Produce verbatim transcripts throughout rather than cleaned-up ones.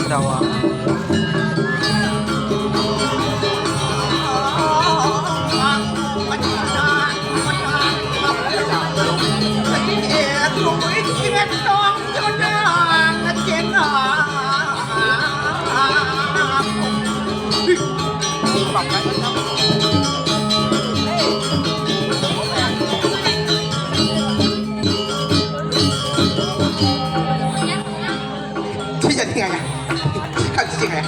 Dawa. Jadi ngayah. Kan sih ngayah.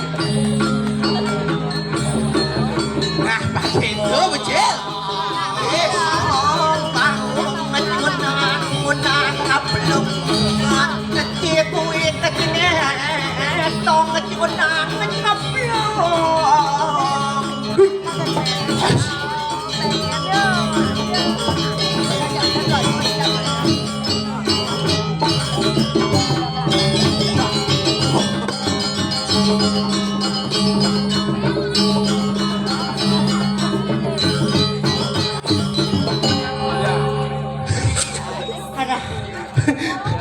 Nah, pakai itu, Bujil. Yes. Ada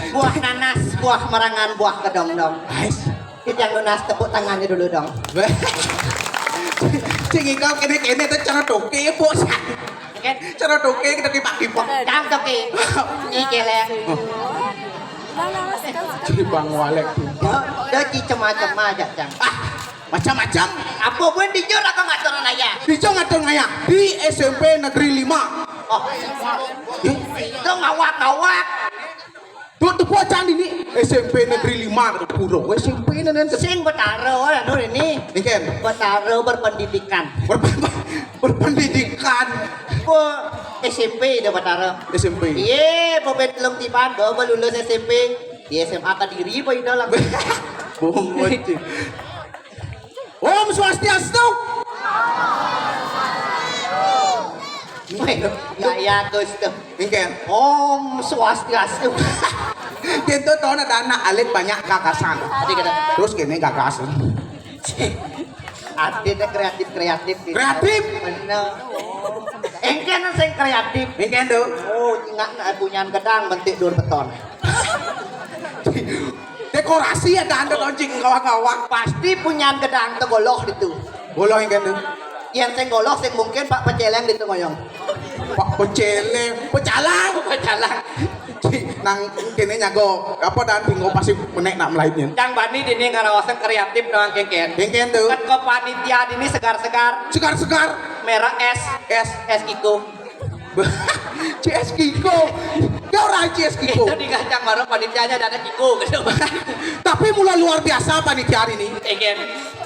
buah nanas, buah merangan, buah kedondong. Ais. Kita yang lunas tepuk tangannya dulu dong. Sing ikau kene-kene tuh cara toke, Bos. Kan? Cara toke kita kipak-kipak. Cang toke. Ini kelek. Jadi Bang Walek. Ya, udah ci cema-cema aja, Cang. Ah, macam-macam. Apa pun dijur aku ngatur naya. Dijur ngatur naya di S M P Negeri lima. Oh. Itu ngawak-ngawak. Tuh, tuh, bocah ini S M P Negeri lima, pura S M P ini, nih. Sing Betara, oh, anu ini. Ini kan? Betara berpendidikan. Berpen-, berpendidikan. Kok S M P dah Betara? S M P. Iya, bobet belum tiba, dah baru lulus S M P. Di S M A Kediri, apa itu lah? Bungut, sih. Om Swastiastu. Weh, gaya Gus tuh. Engken. Om Swastiastu. Dia tuh tahu ada anak alit banyak gagasan. Tadi kata. Terus gini gagasan. Artinya kreatif, kreatif gitu. Kreatif. Bener. Engken sing kreatif. Engken tuh. Oh, ingat punya gedang bentuk dua beton. Dekorasi ya, dan anjing ngawak-ngawak. Pasti punya gedang tuh goloh itu. Goloh yang kene. Yang sing goloh sing mungkin Pak Peceleng itu ngoyong. Pak Peceleng, Pecalang, Pecalang. Nang kene nyago apa dan tinggal pasti menek nak melainnya. Yang bani dini ngarawasan kreatif doang kengken. Kengken tuh. Kan ke panitia dini segar-segar. Segar-segar. Merah es. Es. Es Kiko. C S Kiko. Dia orang C S Kiko. Itu di Gancang Baru panitianya ada Kiko gitu. Tapi mulai luar biasa panitia hari ini. Egen.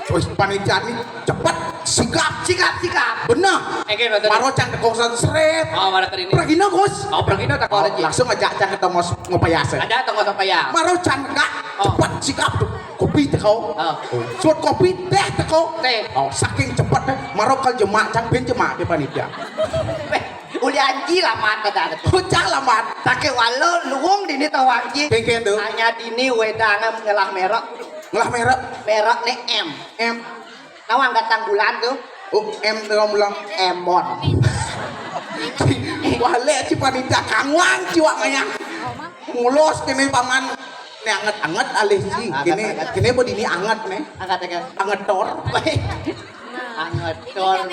Terus panitia ini cepat, sigap, sigap, sigap. Benar. Egen, betul. Maro can kekuasaan seret. Oh, mana kering. Pergi no, Gus. Oh, pergi no, tak ada. Langsung aja can ketemu ngopayase. Ada tongos ngopayase. Maro can enggak. Oh. Cepat, sigap tuh. Kopi teko. Oh. Suat kopi, teh teko. Teh. Oh, saking cepet deh. Maro kal jemak, can ben jemak di panitia. Uli anji lamat ada ada. Bocah lamat. Take walo luwung dini tawang ji. Kengken tuh. Hanya dini wedang ngelah merek. Ngelah merek. Merek ne M. M. Nawang datang bulan tuh. Oh, M tuh bulan. Emon. Wale ci panitia kangwang ciwak ngayang. Ngulos kene paman. Ne anget-anget alih ci. Kene, kene bo dini anget ne. Angkat ya. Anget tor. Anget tor.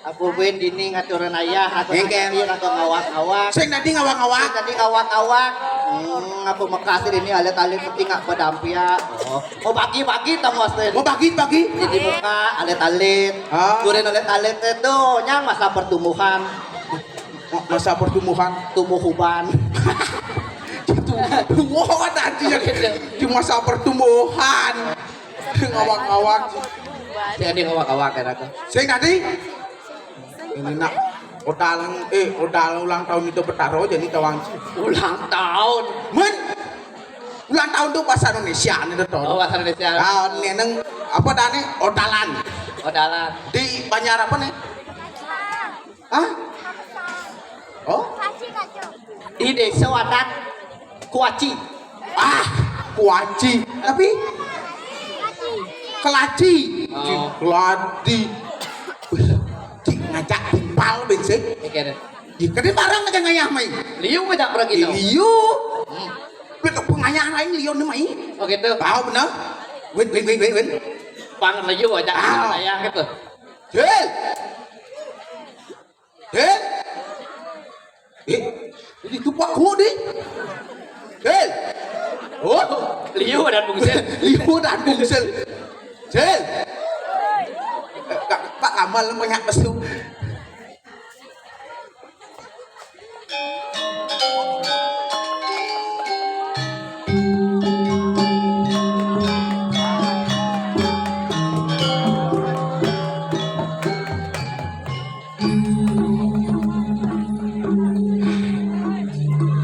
Aku ben dini ngaturan ayah, aku ngawak-ngawak. Sing tadi ngawak-ngawak. Sing tadi ngawak-ngawak. Hmm, aku mekas ini alit-alit penting ngak padampia. Oh, mau bagi-bagi tongos tuh. Mau bagi-bagi. Jadi muka alit-alit. Ah. Kurin alit-alit itu nyang masa pertumbuhan. Ma-, masa pertumbuhan. Tumbuh uban. Gitu. Wah, tadi ya. Di masa pertumbuhan. Ngawak-ngawak. Sing tadi ngawak-ngawak kan aku. Sing tadi. Ini nak odalan, eh, odalan ulang tahun itu Betaro jadi tawang ci. Ulang tahun. Men, ulang tahun tuh bahasa Indonesia nih tuh. Oh, bahasa Indonesia. Ah, ini neng apa dah nih? Odalan. Odalan. Di Banjar apa nih? Hah? Oh? Di desa adat Kuaci. Ah, Kuaci. Tapi Kelaci. Oh. Keladi. Wih, cik ngajak timpal ben sih. Oke deh. Di kene barang aja ngayah mai. Liu ngajak pergi tuh. Liu. Hmm. Betul pun Anyar aing liun mah. Oh gitu. Tahu bener? Win, win, win, win, win. Pang liu aja. Ah. Sayang gitu. Cil. Cil. Eh, ini tupak ku di. Cil. Oh, liu dan bungsil. Liu dan bungsil. Cil. Eh, Kak, Pak Kamal banyak mesum.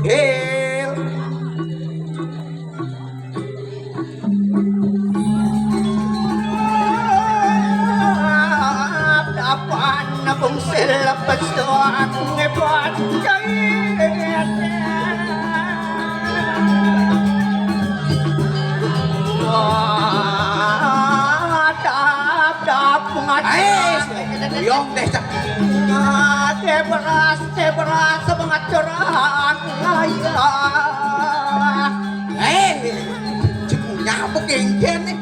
Hil. Kapan bungsil lepas doang ngebaca. Wah, tap, tap, ngat-, Ais, buyong deh, cak. Ngat-, beras, beras, semangat cerah, ayah. Eh, cekunya apa kengken nih?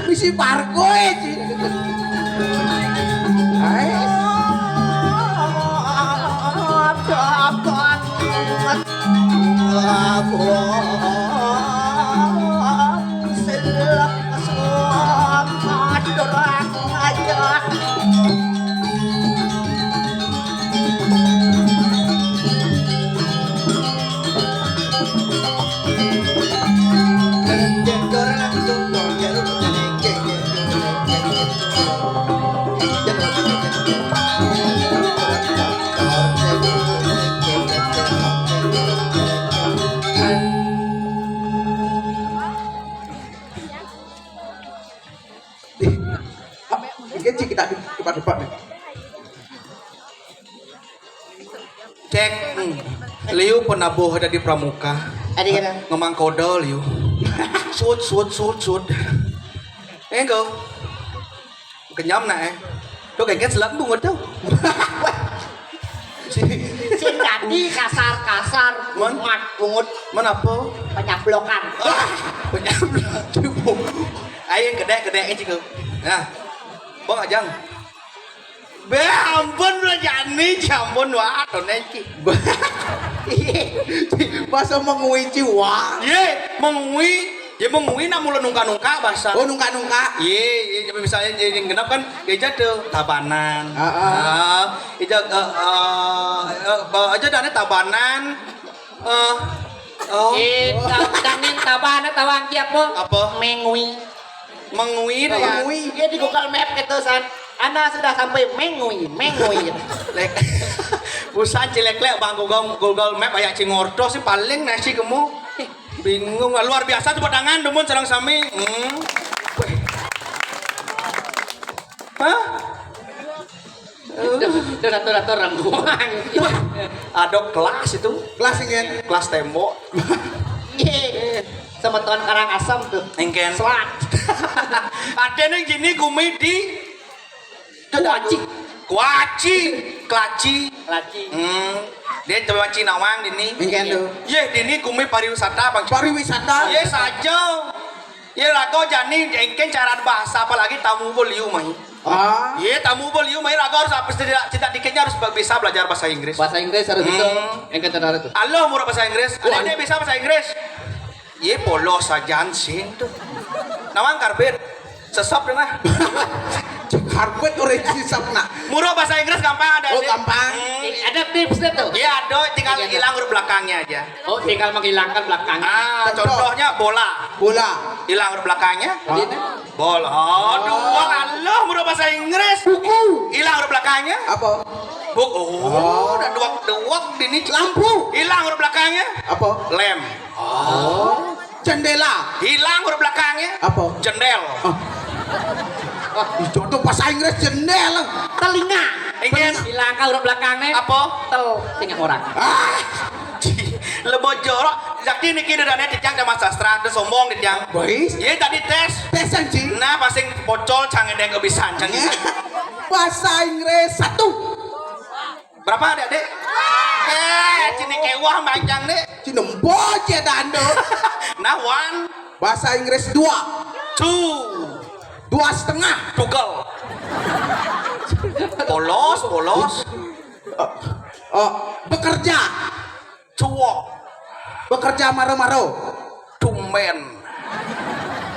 Bisi parkoe, Ci. Hai. Mungkin Ci kita depan-depan nih. Cek, hmm. Liu penabuh ada di pramuka. Ada kena. Ngemang kodol, liu. Sut, sut, sut, sut. Enggak. Kenyam nak, eh. Tuh, kayak selat bungut tuh. Sing tadi kasar-kasar, Mon? Mat bungut. Mon apa? Penyablokan. Ah, penyablokan. Ayo, gede, gede, aja, kok. Nah. Bang Ajang. Be, ampun, Bro Jani, ampun, wah, tonton iki. Masa mengui, Ci, wah. Ye, mengui. Ya, mengui nak mula nungka-nungka bahasa. Oh, nungka-nungka. Ye, ye, misalnya, ye, yang genap kan, geja tuh, tabanan. Heeh. Ah, ija, eh, eh, eh, ba-, aja dane tabanan. Eh, oh. Eh, ta-, tangin tabanan, tawang ki apa? Apa? Mengui. Mengui, ya. Mengui. Dia di Google Map gitu, San. Ana sudah sampai Mengui, Mengui. Lek. Busan cilek lek bang Google, Google Map ayak cingorto sih paling nasi kemu. Bingung, luar biasa tepuk tangan dumun sareng sami. Hmm. Weh. Hah? Itu, itu ratu-ratu rangkuang. Wah, ada kelas itu. Kelas ingin. Kelas tembok. Iya. Sama tuan Karangasem tuh. Engken. Selat. Ada nih gini gumi di Kuaci. Kuaci. Kelaci. Kelaci. Hmm. Dia coba Cinawang dini. Engken tuh. Yeh, dini gumi pariwisata, Bang. Pariwisata. Yeh, saja. Ye, rago jani engken cara bahasa, apalagi tamu beliau mai. Ah. Ye, tamu beliau mai, rago harus apa, tidak, tidak dikitnya harus bisa belajar bahasa Inggris. Bahasa Inggris harus bisa. Hmm. Engken cara itu. Halo, murah bahasa Inggris. Ada yang bisa bahasa Inggris? Ye, polos saja sih tuh. Nawang karbit. Sesop deh nah. Karbit orang sesop nah. Murah bahasa Inggris gampang ada. Oh, gampang. Hmm. Eh, ada tipsnya tuh. Iya, ada, tinggal hilang huruf belakangnya aja. Oh, tinggal menghilangkan belakangnya. Ah, contoh. Contohnya bola. Bola. Hilang huruf belakangnya. Tadi itu. Bola. Aduh, Allah, murah bahasa Inggris. Buku. Hilang huruf belakangnya. Apa? Buk, oh, udah duak-duak di ini. Lampu. Hilang huruf belakangnya. Apa? Lem. Oh. Jendela. Hilang huruf belakangnya. Apa? Jendel. Ah. Ah, itu tuh bahasa Inggris jendel. Telinga. Ingin. Hilang huruf belakangnya. Apa? Tel, telinga orang. Ah. Lebo jorok. Jadi niki dedane titiang Dharma Sastra, terus sombong titiang. Bois. Iya tadi tes. Tes anjing. Nah, pasing pocol cang edeng kebisan cang. Bahasa Inggris satu. Berapa, Dek? Dek? Eh, cini kewah panjang, Dek. Cini empat ya, Dando. Nah, one. Bahasa Inggris dua. Two. Dua setengah. Tugel. Polos, polos. Oh, oh, bekerja. Cuok. Bekerja maro-maro. Tumben.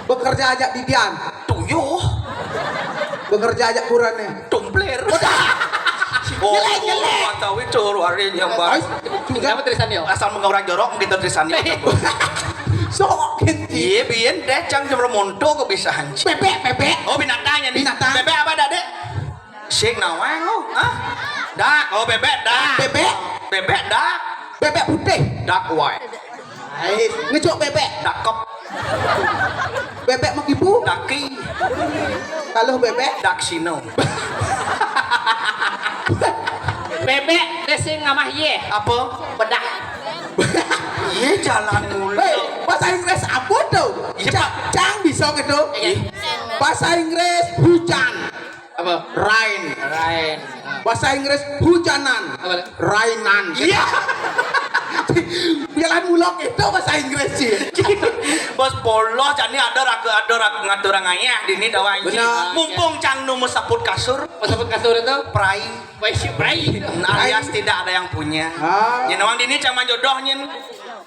Bekerja ajak didian. Tuyuh. Bekerja ajak kurane. Tumplir. Udah. Oh, jelek, jelek. Atawi curu hari yang baru. Ais, sudah. Apa tulisannya? Asal mengurang jorok gitu tulisannya. Sok, gitu. Iya, biyen deh, cang jam monto kebiasaan. Bebek, bebek. Oh, binatangnya nih. Binatang. Bebek apa, Dek? Sing nawang, oh. Hah? Dak, oh, bebek dak. Bebek. Bebek dak. Bebek putih. Dak wae. Ais, ngejok bebek. Dakep. Bebek megibu. Daki. Kalau bebek. Daksino. Bebek, deh sing ngamah ye. Apa? Bedak. Iya, jalan mulu. Hei, bahasa Inggris apa tuh? Iya, Pak. Cang, cang bisa gitu. Iya. Bahasa Inggris hujan. Apa? Rain. Rain. Ah. Bahasa Inggris hujanan. Apa? Rainan. Iya. Jalan mulok itu bahasa Inggris sih. Bos polos, jadi ada raga, ada raga ngatur ngayah di ini dawa anjing. Benar. Mumpung cang nu mesaput kasur. Mesaput kasur itu? Prai. Wah, si prai. Alias tidak ada yang punya. Ah. Ya, nawang di ini cang jodoh nyen.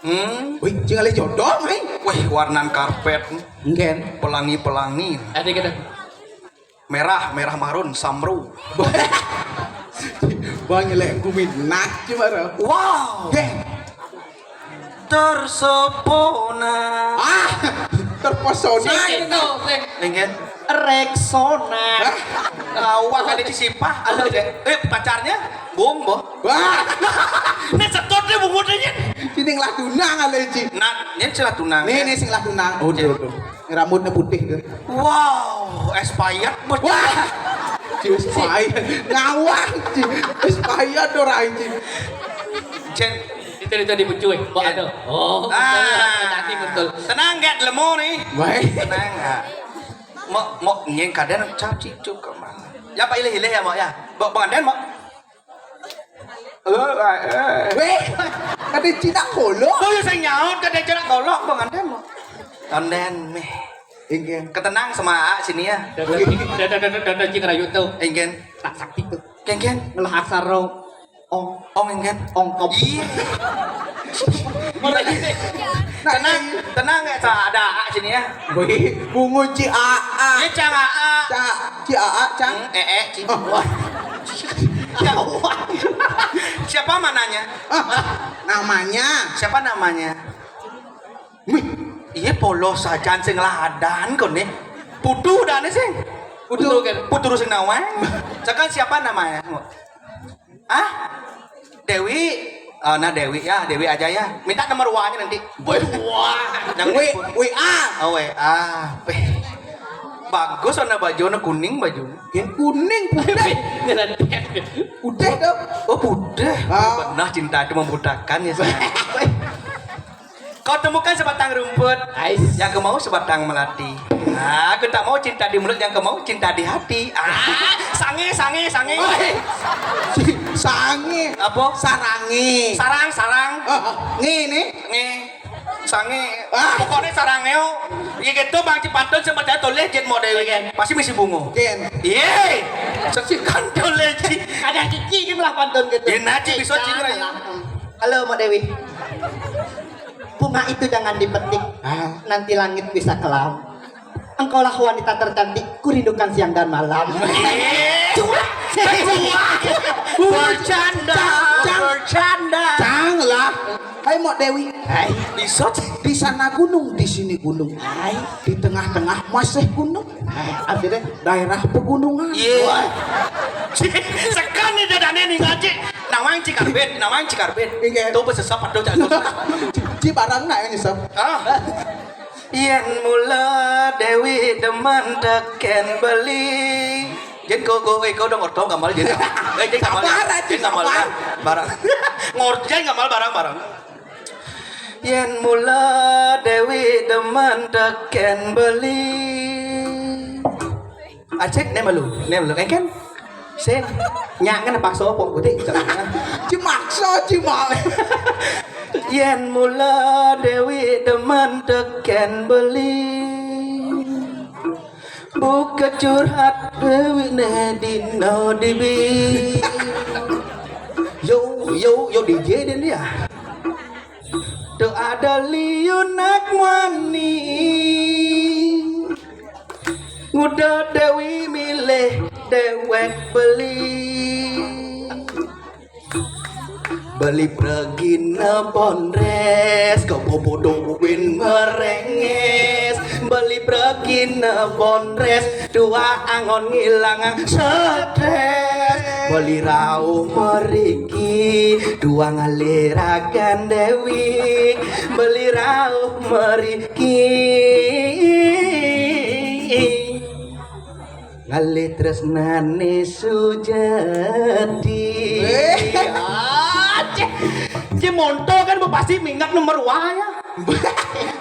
Hmm. Wih, cing alih jodoh, Mai. Wih, warnan karpet. Enggak. Pelangi-pelangi. Ada kita. Merah, merah marun, samru. Bang, nyelek kumin nak, gimana? Wow. Heh. Tersepona. Ah, terpesona. Sing gitu, sing. Enggak. Rexona. Hah? Awak ada di sipah, ada di, eh, pacarnya? Bung, boh. Wah. Ini setot deh bungut aja. Sini ngelah tunang, ale, Ci. Nah, ini celah tunang. Nih, ya. Nih, sing lah tunang. Oh, iya. Tuh, tuh. Rambutnya putih tuh. Wow, expired, bos. Wah. Ci, expired. Ngawang, Ci. Expired orang, Ci. Jen. Itu, itu dibucuy. Wah, aduh. Oh, ah. Betul. Nanti betul. Tenang, gak lemu nih. Baik. Tenang, gak. Mau, mau nyeng kaden cap cicuk ke mana? Ya, Pak, ilih-ilih ya, mau ya. Bawa pengantin, mau. Weh, ada Cina kolok. Oh, ya, saya nyaut, ada Cina kolok, pengantin, mau. Konden, meh. Inggih. Ketenang sama Aa sini ya. Dada, dada, dada, dada, Cing Rayu tuh. Inggih. Tak sakti tuh. Kengken. Ngelah aksara ong. Ong, inggih. Ongkop. Iya. Tenang, tenang ya, Sa. Ada Aa sini ya. Wih, bungu Ci Aa. Iya, Cang Aa. Ca-, Ci Aa, Cang. Hmm, eh, eh, Ci. Oh, wah. Siapa mananya? Ah, namanya. Siapa namanya? Wih, iya polos saja sing ladan kone. Putu dane sing. Putu. Putu kan? Putu sing nawang. Sekarang siapa namanya? Ah? Dewi. Oh, nah Dewi ya, Dewi aja ya. Minta nomor W A-nya nanti. Wah. Yang W, nelpon. W A. Oh, W A. Weh. Bagus warna baju, warna kuning baju. Ya, kuning, putih. Putih dong. Oh, putih. Ah. Benar cinta itu membutakan ya, sayang. Kau temukan sebatang rumput, ais, yang kau mau sebatang melati. Nah, aku tak mau cinta di mulut, yang kau mau cinta di hati. Ah, sange, sange, sange. Oi. Si-, sange. Apa? Sarange. Sarang, sarang. Ah, ah. Nge, ne? Nge. Sange. Ah. Pokoknya sarang neo. Ya gitu, Bang Cipantun sempat saya tulis jet mau Dewi. Iya. Pasti misi bungo. Jen. Iya. Sekian tulis. Ada cici gitu lah pantun gitu. Ya, nanti bisa, Cing Rayu. Halo, Mbak Dewi. Bunga itu jangan dipetik. Ah. Nanti langit bisa kelam. Engkaulah wanita tercantik, kurindukan siang dan malam. Eh. Cuak. Cuak. Bercanda, Cang, Cang. Bercanda. Cang lah. Hai, Mbok Dewi. Hai. Bisa, Cik. Di sana gunung, di sini gunung. Hai. Di tengah-tengah masih gunung. Hai. Artinya? Daerah pegunungan. Iya. Wah. Cik, sekan nih dadane nih ngaji. Nawang Cikarbet, nawang Cikarbet. Iya. Tuh, besesap, aduh, cak. Ci, ci barang nak ini, Sob. Ah. Yen mula Dewi demen teken beli. Jen kau, kau, eh, kau udah ngorto gamal jen. Eh, jen gamal. Sabar, Aji, jen gamal, sabar. Barang. Ngorto jen gamal barang-barang. Yen mula Dewi demen teken beli. Acek ne malu, ne malu. Engken? Sing. Nyak ngene paksa apa, Gudik? Ci maksa, ci mau. Yen mula Dewi demen teken beli. Buka curhat Dewi ne dino dibi. Yo, yo, yo, D J den dia. Tuh ada liunak mani. Nguda Dewi milih dewek beli. Beli pregina bonres, kebobodohin merenges. Beli pregina bonres, dua angon ngilangang stres. Beli rauh meriki, dua ngalirakan Dewi. Beli rauh meriki. Ngalih tresnane sujati. Eh, ah, cek. Ci monto kan pasti minggat nomor wa ya.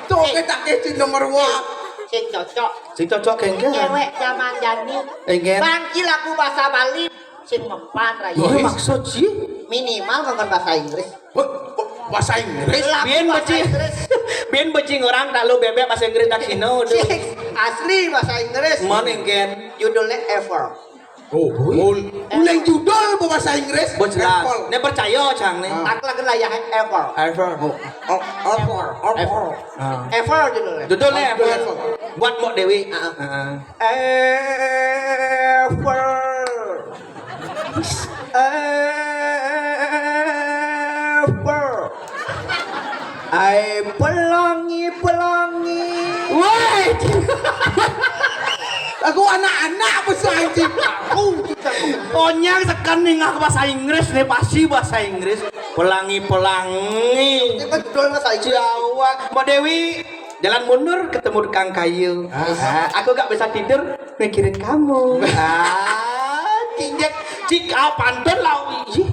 Tuh, kita ke ci nomor wa. Sing cocok. Sing cocok, kengke. Cewek zaman jani. Enggak. Bang, ci lagu bahasa Bali. Sing mempan, rayu. Iya, maksud ci? Minimal ngomong bahasa Inggris. Wah, wah, bahasa Inggris? Lagu Bien bahasa bajing. Inggris. Bien bajing orang tak lu bebek bahasa Inggris tak sino, aduh. Cik, asli bahasa Inggris. Mana, Gen? Judulnya Ever. Oh, ul-, uleng judul bahasa Inggris? Bos jelas. Apple. Ne percaya, Cang, ne. Ah. Aku lagi lah ya, Ever. Ever. Oh, oh, Ever, Ever. Ah. Ever judulnya. Judulnya Ever. Ever. Buat Mbok Dewi. Ah. Heeh. Ever. Ever. Ai pelangi, pelangi. Woi. Aku anak-anak besar anjing. Aku. Onyang tekan nih ngah bahasa Inggris nih, pasti bahasa Inggris. Pelangi, pelangi. Ini kan judul bahasa Inggris. Jawa. Mbok Dewi, jalan mundur ketemu tukang kayu. Ah. Ah, aku gak bisa tidur mikirin kamu. Ah, cik, cik, ah, pantun lah. Ih.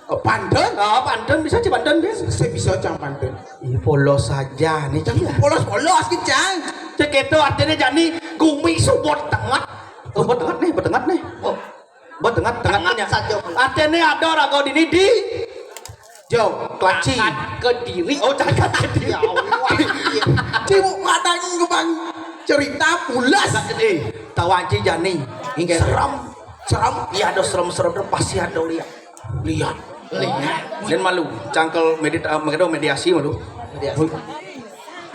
Oh, pantun? Ah, pantun bisa, cik, pantun, Bin? Saya bisa, Cang, pantun. Ih, polos saja nih, Cang, ya. Polos-polos ki, Cang. Cek itu artinya jani gumi subot tengat. Oh, buat tengat nih, buat tengat nih. Oh. Buat tengat, tengat. Tengat punya. Saja. Artinya ada raga dini di Jo, kelaci. Angkat ke diri. Oh, angkat ke diri. Ya Allah. Cibuk matang kembang cerita pulas. Eh, tawanci jani. Inggih. Serem. Serem. Iya, ada serem-serem, pasti ada lihat. Lihat. Lihat. Dan malu. Cangkel medit-, eh, mediasi malu. Mediasi.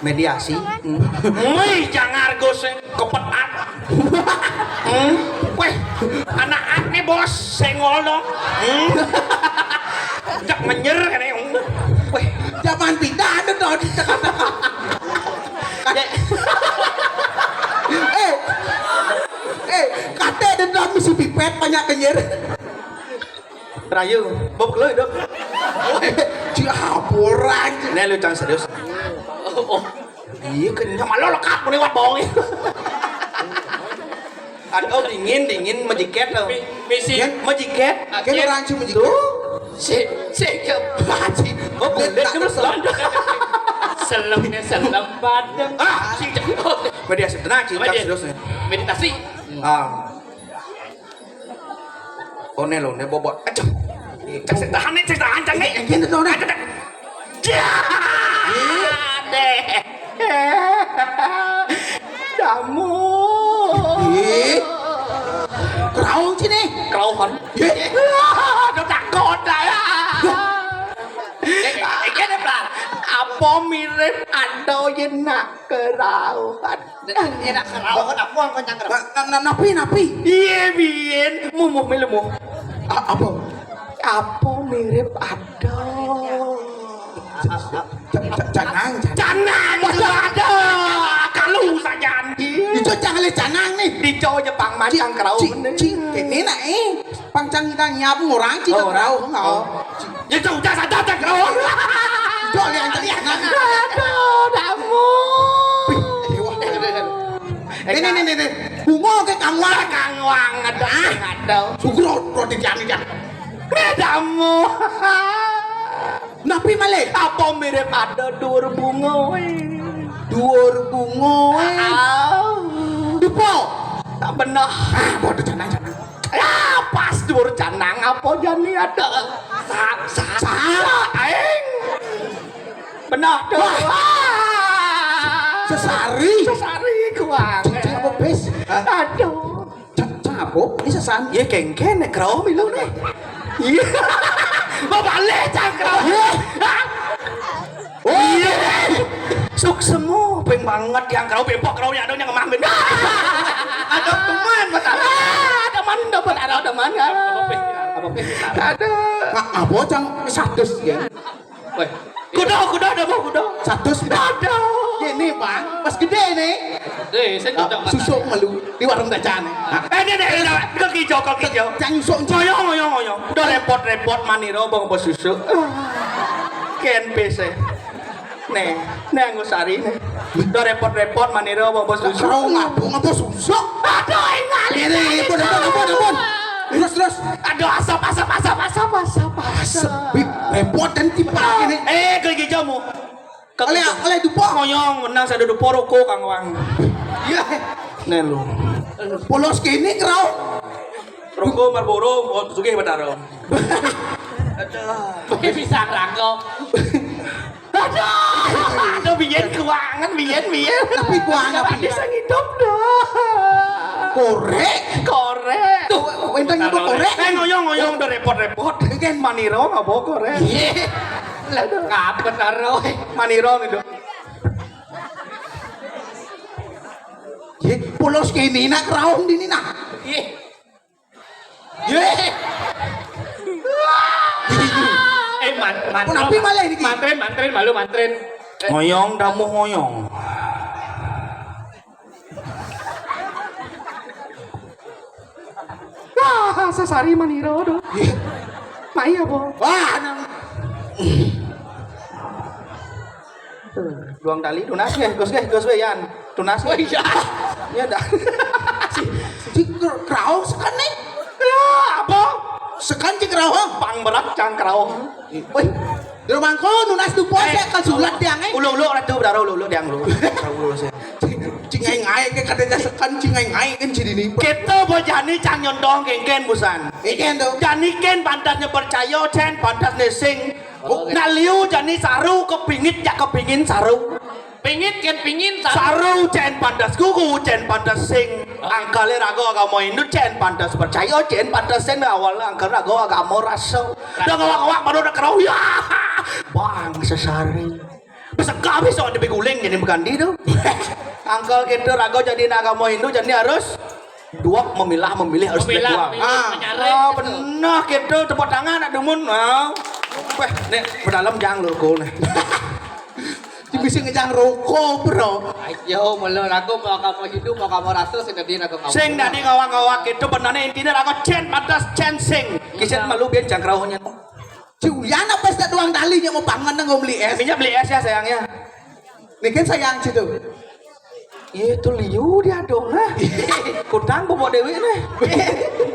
Mediasi. Hmm. Wih, jangan argo sing kepetan. Hmm. Weh, anak nih, Bos, senggol dong. Hmm. Jak menyer kan ya. Weh, zaman pindah ada dong di tengah-tengah. Ya. Eh. Eh, kate dendam misi pipet banyak kenyir. Rayu, Bob Chloe dong. Ci apuran. Nih lu, Cang, serius. Oh, iya, kenyang malah lekat muni wat bawang. Aduh, dingin, dingin, majiket lo. Mi-, misi. Ya? Majiket. Kan orang ci majiket. Tuh. Si, si, ya. Haji. Oh, kulit kan selem. Selemnya selem padang. Ah, si. Mediasi, tenang, Ci, Cang, serius nih. Meditasi. Ah. Oh, ne lo, ne bobot. Aduh. Cek, cek tahan nih, cek tahan, Cang, nih. Eh, gini tuh, nah. Aduh, aduh. Dah. Deh. Kamu. Ih. Kerauh sini. Kerauhan. Ih. Aduh, takut dah ya. Eh, eh, gini, Bang. Apa mirip ada yang nak kerauhan? Enak kerauhan, apa yang kencang kerauhan? Na-, na-, na-, napi, napi? Iya, Bin. Mumuh, melu, muh. A-, apa? Apa mirip ada? Ca-, ca-, canang, canang. Canang, aduh, kalu sajan. Ijo cang le canang nih. Dijo Jepang macang kerau. Cing, cing, kene nak eh. Pang cang kita nyiap ngurang cing kerau. Oh. Ya sudah saja cang kerau. Ijo le canang. Aduh, damu. Wih, dewa. Ini, ini, ini, ini. Bungo ke kangwang. Kangwang, aduh, aduh. Sugro, roti jani, jani. Damu. Napi malih? Apa mirip ada duur bungo, eh? Duur bungo, eh? Ah. Dupo. Tak benar. Ah, bodoh canang, canang. Ah, pas duur canang apa jani ada? Sa-, sa-, sa-, aing. Benar tu. Wah. Ah. Sesari. Sesari kuang. Cing, cing, apa, Bes? Hah? Aduh. Ca-, cang apa? Ini sesan. Iya, kengken, nek kerau milu nih. Iya. Babalik cang kerau. Iya. Oh, iya. Suksemo, peng banget yang kerau bebok kerau yang ada yang ngemah ben. Ada teman, betul. Ah, teman dapat ada teman kan. Apa, Pe? Apa, Pe? Ada. Nah, apa cang satus ya? Weh. Kuda, kuda, ada mau kuda. Satus. Ada. Ini, Bang, pas gede nih. Eh, saya Ah, tidak makan. Susuk malu di warung Dacan nih. Ah. Eh, ini, ini, ini, ini, kijau, kijau. Cang susuk. Ngoyong, ngoyong, ngoyong. Udah repot-repot maniro bang bos susuk. Ken pese. Nih, nih anggo sari nih. Udah repot-repot maniro bang bos susuk. Kerau ngapa, ngapa susuk? Aduh, ingat. Ini, ini, ampun, ampun, ampun, ampun. Terus, terus. Aduh, asap, asap, asap, asap, asap, asap. Asap, Bib, repot dan tipe ini. Eh, kalau jamu. Oleh, oleh dupo. Ngoyong, menang saya dupo rokok, Kang Wang. Iya. Nih lu. Polos kene, kerau. Rokok Marlboro, oh, sugih Bataro. Aduh. Bisa rangko. Aduh, aduh, biyen kuangan, biyen, biyen. Tapi kuangan apa? Bisa ngidup dah. Korek. Korek. Tuh, enteng ibu korek. Eh, ngoyong, ngoyong, udah repot-repot. Kan maniro ngapa korek? Iya. Lah, ngapa taro? Maniro gitu. Ye, polos kene nak raung dini nak. Iya. Ye. Eh, man-, man-, Kenapa malah ini? Mantrin, mantrin, malu mantrin. Eh. Ngoyong, damuh ngoyong. Wah, sesari maniro doh. Iya. Mai apa? Wah, nang. Duang tali tunas nggih, Gus nggih, Gus wé, Yan. Tunas. Oh, iya. Iya dah. Si, si ker-, kerau sekan nih. Ya, apa? Sekan si kerau. Pang berat cang kerau. Woi, di rumahku nunas tupo. Eh, saya kan sulat tiang, eh. Ulo-ulo ratu beraro ulo-ulo tiang ulo. Ulo-ulo saya. Cingai-ngai ke katanya sekan cingai-ngai kan jadi nih. Kita bojani cang nyontong kengken busan. Ikan tuh. Jani ken pantasnya percaya, cen pantasnya sing. Oh, nak liu jani saru kepingit ya kepingin saru. Pingit kan pingin saru. Saru cen pantas gugu, cen pantas sing. Oh. Angkale raga agama Hindu, cen pantas percaya, cen pantas sing awal angkal raga agama rasa. Dah ngawak-ngawak baru nak kerau ya. Bang sesari. Besegah besok ada guling jadi berganti tu. Angkal kita raga jadi nak agama Hindu jadi harus dua memilah memilih harus dua. Memilah, memilih, ah, menyaring gitu. Benar gitu, tepuk tangan nak dumun. Ah. Weh, nek berdalam jang lho kau nih. Dia bisa ngejang rokok, bro. Ayo, mula aku mau kamu hidup, mau kamu rasa, sing dadi aku kamu. Sing dadi ngawak-ngawak gitu, benane intine aku cen pantas cen sing. Kisen malu biyen jang kerauhnya. Julian apa sih doang tali nya mau pangan nang beli es? Minyak beli es ya sayangnya. Nih kan sayang situ. Iya, itu liu dia dong, nah. Kutang bobok dewi nih.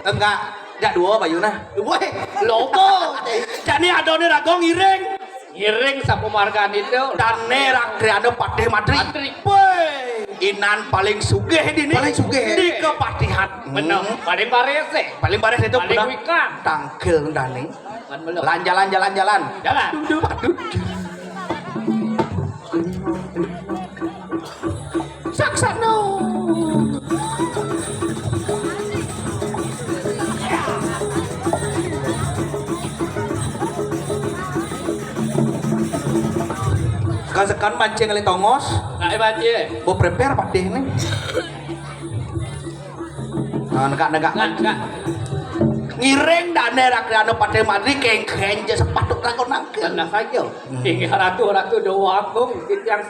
Enggak, enggak dua bayu nah. Woi, logo. Jani ada nih raga ngiring. Ngiring sapu margan itu. Dan nih rak kriana patih matri. Matri. Woi, inan paling sugih di nih. Paling sugih. Di kepatihan. Bener. Hmm. Paling baris sih. Paling baris itu paling bener. Wikan. Tangkil dani. Kan belum. Lan jalan, jalan, jalan. Jalan. Duduk, duduk. Saksana. Sekan-sekan mancing kali tongos. Nah, eh, mancing. Bo prepare patih nih. Nah, negak-negak. Nah, negak. Ngiring dane rakyatna Patih Madri kengken ja sepatu raga nangkil. Tenang saja. Inggih Ratu, Ratu Dewa Agung, titiang